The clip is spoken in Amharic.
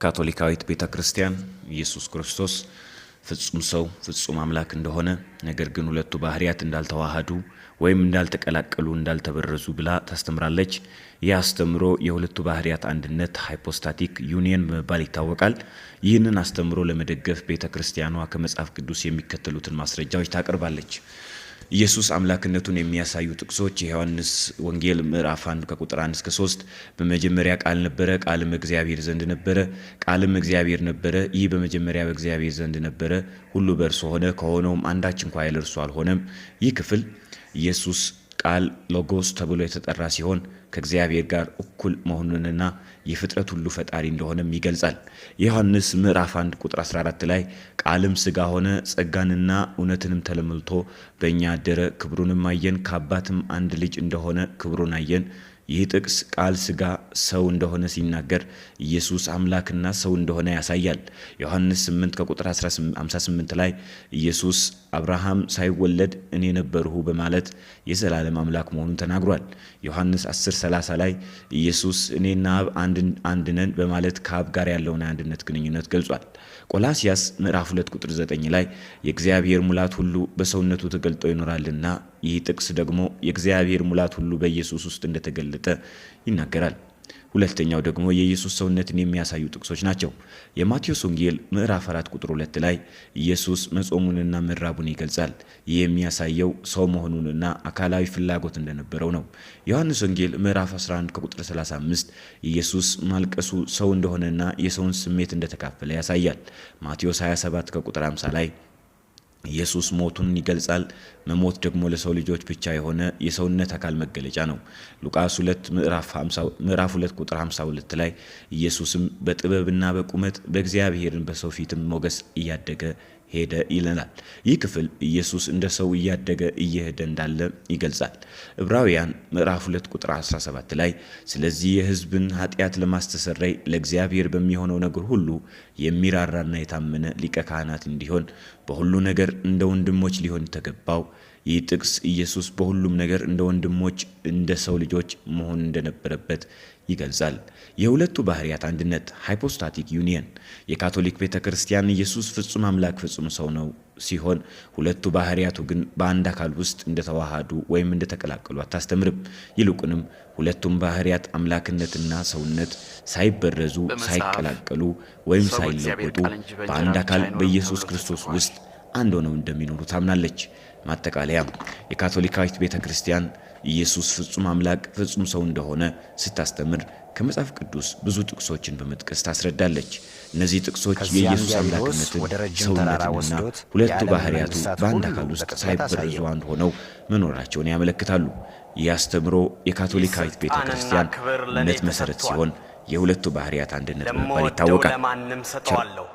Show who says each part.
Speaker 1: ካቶሊካዊት ቤተ ክርስቲያን ኢየሱስ ክርስቶስ ፍጹም ሰው ፍጹም አምላክ እንደሆነ፣ ነገር ግን ሁለቱ ባህርያት እንዳልተዋሃዱ ወይም እንዳልተቀላቀሉ፣ እንዳልተበረዙ ብላ ታስተምራለች። ይህ አስተምሮ የሁለቱ ባህርያት አንድነት hypostatic union በመባል ይታወቃል። ይህንን አስተምሮ ለመደገፍ ቤተ ክርስቲያኗ ከመጽሐፍ ቅዱስ የሚከተሉትን ማስረጃዎች ታቀርባለች። ኢየሱስ አምላክነቱን የሚያሳዩ ጥቅሶች የዮሐንስ ወንጌል ምዕራፍ 1 ከቁጥር 1 እስከ 3፣ በመጀመሪያ ቃል ነበረ፣ ቃልም እግዚአብሔር ዘንድ ነበረ፣ ቃልም እግዚአብሔር ነበረ። ይህ በመጀመሪያ በእግዚአብሔር ዘንድ ነበረ። ሁሉ በእርሱ ሆነ፣ ከሆነውም አንዳች እንኳ ያለ እርሱ አልሆነም። ይህ ክፍል ኢየሱስ ቃል ሎጎስ ተብሎ የተጠራ ሲሆን ከእግዚአብሔር ጋር እኩል መሆኑንና የፍጥረት ሁሉ ፈጣሪ እንደሆነም ይገልጻል። የዮሐንስ ምዕራፍ 1 ቁጥር 14 ላይ ቃልም ሥጋ ሆነ፣ ጸጋንና እውነትንም ተለምልቶ በእኛ አደረ፣ ክብሩንም አየን፣ ከአባትም አንድ ልጅ እንደሆነ ክብሩን አየን። ይህ ጥቅስ ቃል ሥጋ ሰው እንደሆነ ሲናገር ኢየሱስ አምላክና ሰው እንደሆነ ያሳያል። ዮሐንስ 8 ከቁጥር 58 ላይ ኢየሱስ አብርሃም ሳይወለድ እኔ ነበርሁ በማለት የዘላለም አምላክ መሆኑን ተናግሯል። ዮሐንስ 10:30 ላይ ኢየሱስ እኔና አብ አንድ ነን በማለት ከአብ ጋር ያለውን የአንድነት ግንኙነት ገልጿል። ቆላስያስ ምዕራፍ 2 ቁጥር 9 ላይ የእግዚአብሔር ሙላት ሁሉ በሰውነቱ ተገልጦ ይኖራልና፣ ይህ ጥቅስ ደግሞ የእግዚአብሔር ሙላት ሁሉ በኢየሱስ ውስጥ እንደተገለጠ ይናገራል። ሁለተኛው ደግሞ የኢየሱስ ሰውነትን የሚያሳዩ ጥቅሶች ናቸው። የማቴዎስ ወንጌል ምዕራፍ 4 ቁጥር 2 ላይ ኢየሱስ መጾሙንና መራቡን ይገልጻል። ይህ የሚያሳየው ሰው መሆኑንና አካላዊ ፍላጎት እንደነበረው ነው። ዮሐንስ ወንጌል ምዕራፍ 11 ከቁጥር 35 ኢየሱስ ማልቀሱ ሰው እንደሆነና የሰውን ስሜት እንደተካፈለ ያሳያል። ማቴዎስ 27 ከቁጥር 50 ላይ ኢየሱስ ሞቱን ይገልጻል። መሞት ደግሞ ለሰው ልጆች ብቻ የሆነ የሰውነት አካል መገለጫ ነው። ሉቃስ 2 ምዕራፍ 2 ቁጥር 52 ላይ ኢየሱስም በጥበብና በቁመት በእግዚአብሔርን በሰው ፊትም ሞገስ እያደገ ሄደ ይለናል። ይህ ክፍል ኢየሱስ እንደ ሰው እያደገ እየሄደ እንዳለ ይገልጻል። ዕብራውያን ምዕራፍ 2 ቁጥር 17 ላይ ስለዚህ የሕዝብን ኃጢአት ለማስተሰረይ ለእግዚአብሔር በሚሆነው ነገር ሁሉ የሚራራና የታመነ ሊቀ ካህናት እንዲሆን በሁሉ ነገር እንደ ወንድሞች ሊሆን ተገባው። ይህ ጥቅስ ኢየሱስ በሁሉም ነገር እንደ ወንድሞች እንደ ሰው ልጆች መሆን እንደነበረበት ይገልጻል። የሁለቱ ባህርያት አንድነት hypostatic union። የካቶሊክ ቤተ ክርስቲያን ኢየሱስ ፍጹም አምላክ ፍጹም ሰው ነው ሲሆን ሁለቱ ባህርያቱ ግን በአንድ አካል ውስጥ እንደተዋሃዱ ወይም እንደተቀላቀሉ አታስተምርም። ይልቁንም ሁለቱም ባህርያት አምላክነትና ሰውነት ሳይበረዙ፣
Speaker 2: በመጽሐፍ
Speaker 1: ሳይቀላቀሉ ወይም
Speaker 2: ሰው በእግዚአብሔር
Speaker 1: ሳይለወጡ
Speaker 2: ቃል እንጂ በእንጀራ
Speaker 1: በአንድ
Speaker 2: ብቻ
Speaker 1: አካል
Speaker 2: አይኖርም
Speaker 1: በኢየሱስ
Speaker 2: ተብሎ
Speaker 1: ክርስቶስ
Speaker 2: ተጽፏል።
Speaker 1: ውስጥ አንድ ሆነው እንደሚኖሩ ታምናለች። ማጠቃለያ፣ የካቶሊካዊት ቤተ ክርስቲያን ኢየሱስ ፍጹም አምላክ ፍጹም ሰው እንደሆነ ስታስተምር ከመጽሐፍ ቅዱስ ብዙ ጥቅሶችን በመጥቀስ ታስረዳለች። እነዚህ ጥቅሶች
Speaker 3: ከዚያም
Speaker 1: የኢየሱስ
Speaker 3: ዲያብሎስ
Speaker 1: አምላክነትን፣
Speaker 3: ወደ ረጅም ተራራ
Speaker 1: ሰውነትንና
Speaker 3: ወስዶት
Speaker 1: ሁለቱ
Speaker 3: የዓለምን
Speaker 1: ባህርያቱ
Speaker 3: መንግሥታት
Speaker 1: በአንድ
Speaker 3: ሁሉ
Speaker 1: አካል ውስጥ
Speaker 3: በቅጽበት
Speaker 1: ሳይበረዙ
Speaker 3: አሳየው።
Speaker 1: አንድ ሆነው መኖራቸውን ያመለክታሉ። ይህ አስተምሮ የካቶሊካዊት ቤተ
Speaker 2: ስልጣንና
Speaker 1: ክርስቲያን
Speaker 2: ክብር ለእኔ
Speaker 1: እምነት መሠረት
Speaker 2: ተሰጥቷል።
Speaker 1: ሲሆን የሁለቱ ባህርያት አንድነት በመባል
Speaker 2: ለምወደው
Speaker 1: ይታወቃል።
Speaker 2: ለማንም
Speaker 1: ቸር
Speaker 2: ሰጠዋለሁ።